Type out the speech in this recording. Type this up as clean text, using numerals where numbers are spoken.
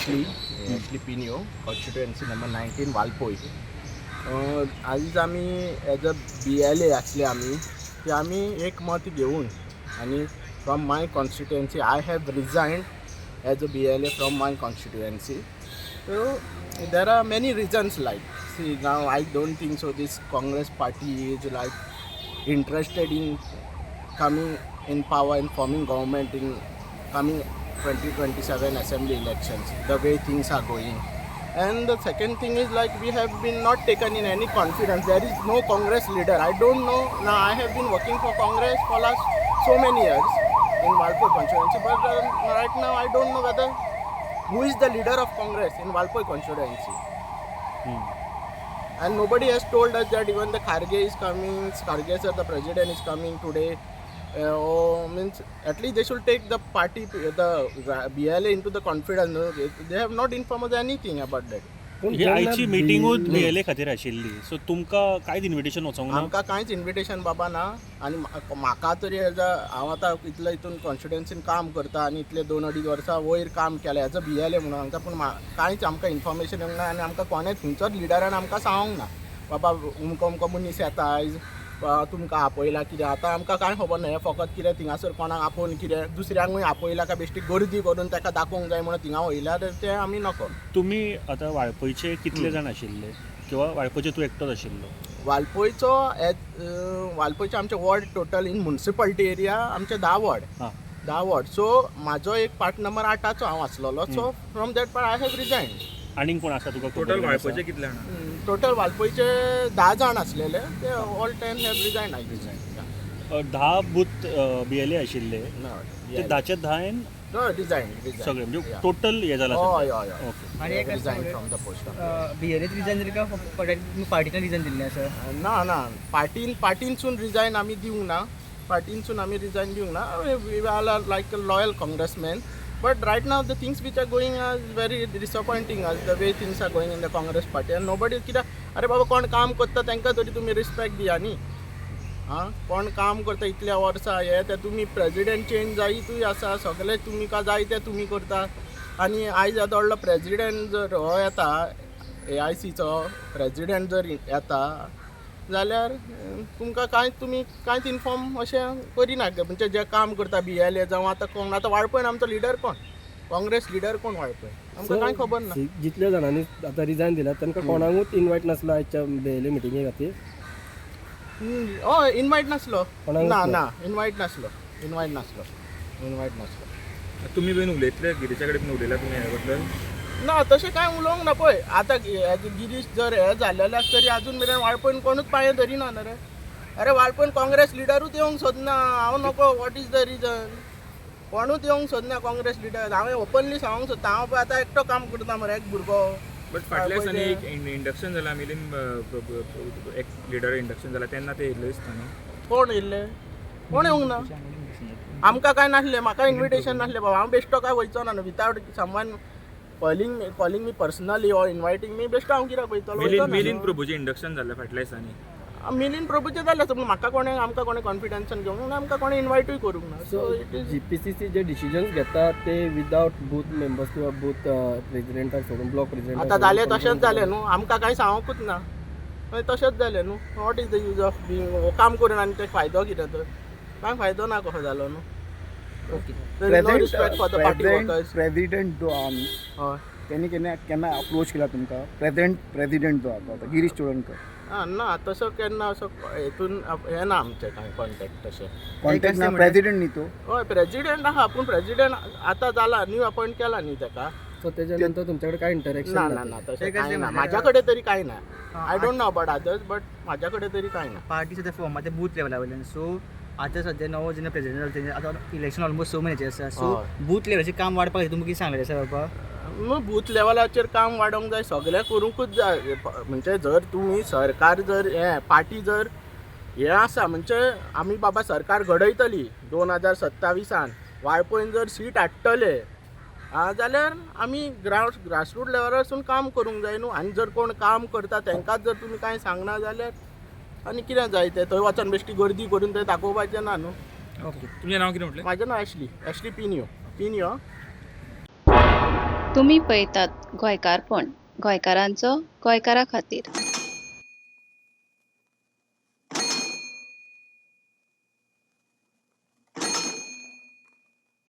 Ashley, Ashley Pinho, constituency number 19, Valpoi. आयज आमी as a BLA आसले आमी की आमी एक मत घेवन आनी from my constituency I have resigned as a BLA from my constituency. So there are many reasons, like, see, now I don't think so this Congress party is like interested in coming in power and forming government in coming 2027 assembly elections, the way things are going. And the second thing is, like, we have been not taken in any confidence. There is no Congress leader. I don't know. Now I have been working for Congress for last so many years in Valpoi constituency, but right now I don't know whether who is the leader of Congress in Valpoi constituency. And nobody has told us that even the Kharge is coming, Kharge sir, the president, is coming today. Or means at least they should take the party, the BLA into the confidence. No? They have not informed us anything about that. पूण ही जेन्ना आयची मिटिंगूच BLA खातीर आशिल्ली, so तुमकां कांयच invitation वचोंक ना? आमकां कांयच इन्विटेशन बाबा ना. आनी म्हाका तरी एज अ हांव आतां इतले हितून कॉन्स्टिट्युएन्सीन काम करता आनी इतले दोन अडीच वर्सां वयर काम केलें एज अ बीएलए म्हणून हांगा, पूण कांयच आमकां इन्फॉर्मेशन येवंक ना आनी आमकां कोणेच खंयचोच लिडरान आमकां सांगूंक ना, बाबा अमको अमको मनीस येता आयज, तुमकां आपयला कितें. आतां आमकां कांय खबर ना. हें फकत कितें थिंगासर कोणाक आपोवन कितें दुसऱ्यांकूय आपयला काय बेश्टी गर्दी करून ताका दाखोवंक जाय म्हणून थिंगा वयल्या, तर तें आमी नको. तुमी आतां वाळपयचे कितले जाण आशिल्ले किंवा वाळपयचे तूं एकटोच आशिल्लो? वाळपयचो एज वाळपयचे आमचे ward, total in municipality area आमचे 10 वॉर्ड. 10 वॉर्ड. सो म्हाजो एक पार्ट नंबर आठाचो हांव आसलेलो, so from that part I have resign. आनीक कोण आसा तुका खबर टोटल बीन आसा? वाळपयचे कितले जाणां? टोटल वाळपयचे 10 जाण आसलेले, ते ऑल 10 have resign आयज. 10 बूथ बीएलए आशिल्ले, ते 10चे 10 रिजायन. सगळे, म्हणजे टोटल हे जाला? हय हय हय. ओके. आनी एक resign from the post. बीएलएच resign दिलें काय पार्टीन रिजायन दिल्लें आसा? ना ना, पार्टीनसून रिजायन आमी दिवंक ना. पार्टीनसून आमी रिजायन दिवंक ना. We are like a loyal Congressman, but right now the things which are going are very disappointing, as the way things are going in the Congress party, and nobody, कित्याक अरे बाबा, कोण काम करता तांकां तरी तुमी रिस्पेक्ट दिया न्ही. आं, कोण काम करता इतल्या वर्सां हे ते तुमी प्रेजिडेंट चेंज जायतूय आसा, सगळे तुमी का जाय ते तुमी करता. आनी आयज आतां व्हडलो प्रेजिडेंट जर हो येता, एआयसीचो प्रेजिडेंट जर येता जाल्यार तुमकां कांय तुमी कांयच इन्फॉर्म अशें करिना. म्हणजे जे काम करता बीएलए जावं आतां कोण आतां वाळपयन आमचो लिडर कोण, काँग्रेस लिडर कोण वाळपय, आमकां कांय खबर ना. जितल्या जाणांनी आतां रिजायन दिला तांकां कोणाकूच इन्वायट नासलो आयच्या बीएलए मिटिंगे खातीर? हय, इनवायट नासलो. कोणाकूच ना. ना? ना, इनवायट नासलो, इनवायट नासलो, इनवायट नासलो. तुमी बीन उलयतले, गिरीशा कडेन बीन उलयला तुमी ह्या बद्दल? ना, तशें कांय उलोवंक ना. पळय आतां गिरीश जर हे जालेले आसा तरी अजून मेरेन वाळपयन कोणूच पांये धरिना न्हू रे. अरे, वाळपयन काँग्रेस लिडरूच येवंक सोदना. हांव नको, what is the reason? कोणूच येवंक सोदना काँग्रेस लिडर. हांवें ओपनली सांगूंक सोदता, हांव पळय आतां एकटो काम करता मरे, एक भुरगो. बट फाटल्या दिसांनी वाळपयचे. एक इंडक्शन जाला, मिलिंद प्रभू, एक लिडर इंडक्शन जाला, तेन्ना ते येयल्ले दिसता न्हू? कोण येयल्ले? कोण येवंक ना. आमकां कांय नासलें, म्हाका इन्विटेशन नासलें बाबा. हांव बेश्टो काय वयचो ना without someone calling me personally or inviting me. बेश्टो हांव कित्याक वयतलो? मिलिंद वयचो ना. मिलिंद प्रभूचें इंडक्शन जाल्लें फाटल्या दिसांनी. मिलिंद प्रभूचें जालें आसता, पूण म्हाका कोणें, आमकां कोणें कॉन्फिडन्सान घेवंक ना, आमकां कोणें इन्वायटूय करूंक ना. सो it is जीपीसीसी जे डिसिजन्स घेता ते विदाउट बूथ मेंबर्स किंवा बूथ प्रेसिडेंटाक सोडून, ब्लॉक प्रेसिडेंट आतां जालें तशेंच जालें न्हू. आमकां कांय सांगूंकूच ना, मागीर तशेंच जालें न्हू. What is the use of being काम करून आनी ते फायदो कितें तर? कांय फायदो ना कसो जालो न्हू. Okay. No respect for the party workers. President जो आहा न्ही, हय. तेणी केन्ना केन्ना अप्रोच केला तुमकां, प्रेसिडेंट प्रेसिडेंट जो आसा आतां गिरीश चोडणकर? आं, ना, तसो केन्ना असो हेतून हें ना आमचें कांय कॉन्टेक्ट तशें. कॉन्टेक्ट ना? प्रेसिडेंट न्ही तो? हय, प्रेसिडेंट आहा, पूण प्रेसिडेंट आतां जाला न्यू, अपॉयंट केला न्ही ताका. सो तेच्या नंतर तुमच्याकडे काय इंटरेक्शन? ना ना ना, तशें एक कांय अशें ना. म्हणल्यार- म्हाज्या कडेन तरी कांय ना. I don't know about others, but म्हाज्या कडेन तरी कांय ना. पार्टी सद्या फॉर्मा ते बूथ लेवला वयल्यान. सो आतां सद्या नवो जेन्ना प्रेसिडेंट जालो तेन्ना आतां इलेक्शन ऑलमोस्ट 6 म्हयन्याचें आसा, सो बूथ लेवलाचें काम वाडपा खातीर तुमकां कितें सांगलें आसा बाबा? न्हू, बूथ लेवलाचेर काम वाडोवंक जाय, सगळें करूंकूच जाय. म्हणजे जर तुमी सरकार जर हें पार्टी जर हें आसा, म्हणजे आमी बाबा सरकार घडयतली 2027आन, वाळपयन जर सीट हाडटले आं जाल्यार आमी ग्रासरूट लेवलारसून काम करूंक जाय न्हू. आनी जर कोण काम करता तांकांच जर तुमी कांय सांगना जाल्यार आनी कितें जाय तें? थंय वचोन बेश्टी गर्दी करून थंय दाखोवपाचें ना न्हू. ओके. तुमचें नांव कितें म्हटलें? म्हाजें नांव एशली, एशली पिनियो, पिनियो. तुमी पळयतात गोंयकारपण, गोंयकारांचो गोंयकारा खातीर.